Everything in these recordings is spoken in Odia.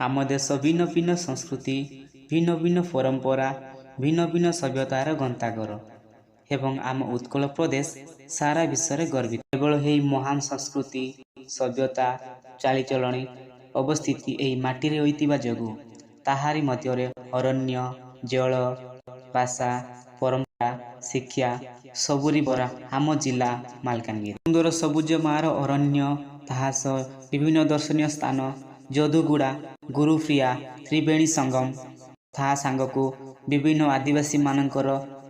ଆମ ଦେଶ ଭିନ୍ନ ଭିନ୍ନ ସଂସ୍କୃତି, ଭିନ୍ନ ଭିନ୍ନ ପରମ୍ପରା, ଭିନ୍ନ ଭିନ୍ନ ସଭ୍ୟତାର ଗନ୍ତାଘର ଏବଂ ଆମ ଉତ୍କଳ ପ୍ରଦେଶ ସାରା ବିଶ୍ୱରେ ଗର୍ବିତ। କେବଳ ଏହି ମହାନ ସଂସ୍କୃତି, ସଭ୍ୟତା, ଚାଲିଚଳଣି, ଅବସ୍ଥିତି ଏହି ମାଟିରେ ହୋଇଥିବା ଯୋଗୁଁ ତାହାରି ମଧ୍ୟରେ ଅରଣ୍ୟ, ଜଳ, ଭାଷା, ପରମ୍ପରା, ଶିକ୍ଷା ସବୁରି ଭରା ଆମ ଜିଲ୍ଲା ମାଲକାନଗିରି। ସୁନ୍ଦର ସବୁଜମାର ଅରଣ୍ୟ, ତାହା ସହ ବିଭିନ୍ନ ଦର୍ଶନୀୟ ସ୍ଥାନ, ଯଦୁଗୁଡ଼ା, ଗୁରୁପ୍ରିୟା, ତ୍ରିବେଣୀ ସଙ୍ଗମ, ତାହା ସାଙ୍ଗକୁ ବିଭିନ୍ନ ଆଦିବାସୀମାନଙ୍କର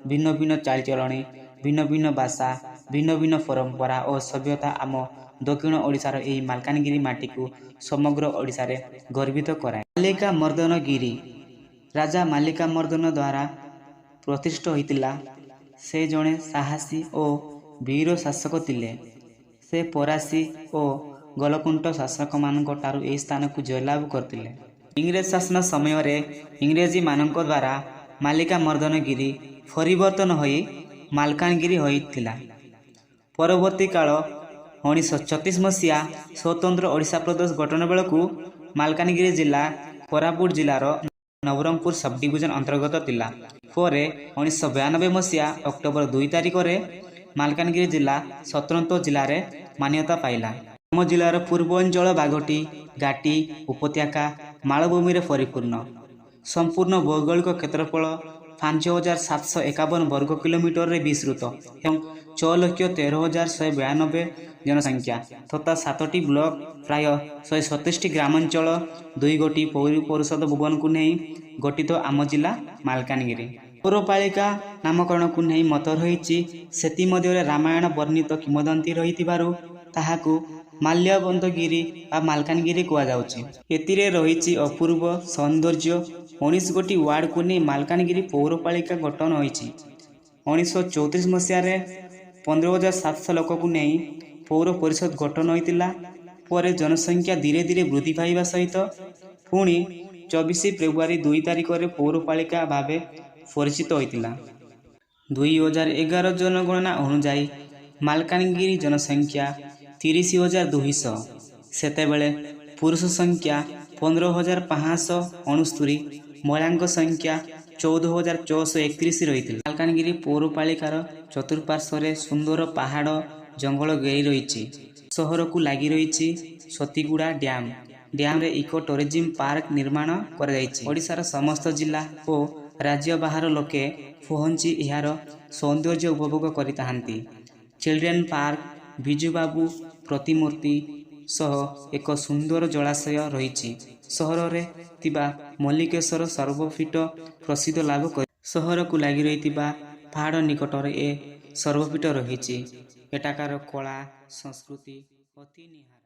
ଭିନ୍ନ ଭିନ୍ନ ଚାଲିଚଳଣି, ଭିନ୍ନ ଭିନ୍ନ ଭାଷା, ଭିନ୍ନ ଭିନ୍ନ ପରମ୍ପରା ଓ ସଭ୍ୟତା ଆମ ଦକ୍ଷିଣ ଓଡ଼ିଶାର ଏହି ମାଲକାନଗିରି ମାଟିକୁ ସମଗ୍ର ଓଡ଼ିଶାରେ ଗର୍ବିତ କରାଏ। ମାଲିକା ମର୍ଦ୍ଦନ ଗିରି ରାଜା ମାଲିକା ମର୍ଦ୍ଦନ ଦ୍ୱାରା ପ୍ରତିଷ୍ଠିତ ହୋଇଥିଲା। ସେ ଜଣେ ସାହସୀ ଓ ବୀର ଶାସକ ଥିଲେ। ସେ ଫରାସୀ ଓ ଗୋଲକୋଣ୍ଡା ଶାସକମାନଙ୍କ ଠାରୁ ଏହି ସ୍ଥାନକୁ ଜୟଲାଭ କରିଥିଲେ। ଇଂରେଜ ଶାସନ ସମୟରେ ଇଂରେଜୀମାନଙ୍କ ଦ୍ୱାରା ମାଲିକା ମର୍ଦ୍ଦନ ଗିରି ପରିବର୍ତ୍ତନ ହୋଇ ମାଲକାନଗିରି ହୋଇଥିଲା। ପରବର୍ତ୍ତୀ କାଳ 1936 ମସିହା ସ୍ୱତନ୍ତ୍ର ଓଡ଼ିଶା ପ୍ରଦେଶ ଗଠନ ବେଳକୁ ମାଲକାନଗିରି ଜିଲ୍ଲା କୋରାପୁଟ ଜିଲ୍ଲାର ନବରଙ୍ଗପୁର ସବ୍ ଡିଭିଜନ ଅନ୍ତର୍ଗତ ଥିଲା। ପରେ 1992 ମସିହା ଅକ୍ଟୋବର 2 ତାରିଖରେ ମାଲକାନଗିରି ଜିଲ୍ଲା ସ୍ୱତନ୍ତ୍ର ଜିଲ୍ଲାରେ ମାନ୍ୟତା ପାଇଲା। ଆମ ଜିଲ୍ଲାର ପୂର୍ବାଞ୍ଚଳ ଭାଗଟି ଘାଟି, ଉପତ୍ୟକା, ମାଳଭୂମିରେ ପରିପୂର୍ଣ୍ଣ। ସମ୍ପୂର୍ଣ୍ଣ ଭୌଗୋଳିକ କ୍ଷେତ୍ରଫଳ 5751 ବର୍ଗ କିଲୋମିଟରରେ ବିସ୍ତୃତ ଏବଂ 6,13,192 ଜନସଂଖ୍ୟା ତଥା ସାତଟି ବ୍ଲକ, ପ୍ରାୟ 127ଟି ଗ୍ରାମାଞ୍ଚଳ, ଦୁଇ ଗୋଟି ପୌର ପରିଷଦ ଭବନକୁ ନେଇ ଗଠିତ ଆମ ଜିଲ୍ଲା ମାଲକାନଗିରି। ପୌରପାଳିକା ନାମକରଣକୁ ନେଇ ମତ ରହିଛି। ସେଥିମଧ୍ୟରେ ରାମାୟଣ ବର୍ଣ୍ଣିତ କିମ୍ବଦନ୍ତୀ ରହିଥିବାରୁ ତାହାକୁ ମାଲ୍ୟବନ୍ତଗିରି ବା ମାଲକାନଗିରି କୁହାଯାଉଛି। ଏଥିରେ ରହିଛି ଅପୂର୍ବ ସୌନ୍ଦର୍ଯ୍ୟ। 19 ଗୋଟି ୱାର୍ଡ଼କୁ ନେଇ ମାଲକାନଗିରି ପୌରପାଳିକା ଗଠନ ହୋଇଛି। 1934 ମସିହାରେ 15,700 ଲୋକକୁ ନେଇ ପୌର ପରିଷଦ ଗଠନ ହୋଇଥିଲା। ପରେ ଜନସଂଖ୍ୟା ଧୀରେ ଧୀରେ ବୃଦ୍ଧି ପାଇବା ସହିତ ପୁଣି 24 ଫେବୃଆରୀ 2 ତାରିଖରେ ପୌରପାଳିକା ଭାବେ ପରିଚିତ ହୋଇଥିଲା। 2011 ଜନଗଣନା ଅନୁଯାୟୀ ମାଲକାନଗିରି ଜନସଂଖ୍ୟା 30,200। ସେତେବେଳେ ପୁରୁଷ ସଂଖ୍ୟା 15,569, ମହିଳାଙ୍କ ସଂଖ୍ୟା 14,631 ରହିଥିଲା। ମାଲକାନଗିରି ପୌରପାଳିକାର ଚତୁଃପାର୍ଶ୍ୱରେ ସୁନ୍ଦର ପାହାଡ଼, ଜଙ୍ଗଲ ଘେରି ରହିଛି। ସହରକୁ ଲାଗି ରହିଛି ସତୀଗୁଡ଼ା ଡ୍ୟାମ୍। ଡ୍ୟାମ୍ରେ ଇକୋ ଟୁରିଜିମ୍ ପାର୍କ ନିର୍ମାଣ କରାଯାଇଛି। ଓଡ଼ିଶାର ସମସ୍ତ ଜିଲ୍ଲା ଓ ରାଜ୍ୟ ବାହାର ଲୋକେ ପହଞ୍ଚି ଏହାର ସୌନ୍ଦର୍ଯ୍ୟ ଉପଭୋଗ କରିଥାନ୍ତି। ଚିଲଡ୍ରେନ୍ ପାର୍କ, ବିଜୁବାବୁ ପ୍ରତିମୂର୍ତ୍ତି ସହ ଏକ ସୁନ୍ଦର ଜଳାଶୟ ରହିଛି। ସହରରେ ଥିବା ମଲ୍ଲିକେଶ୍ୱର ଶୈବପୀଠ ପ୍ରସିଦ୍ଧ ଲାଭ କରି ସହରକୁ ଲାଗି ରହିଥିବା ପାହାଡ଼ ନିକଟରେ ଏ ଶୈବପୀଠ ରହିଛି। ଏଠାକାର କଳା ସଂସ୍କୃତି ଅତି ନିଆରା।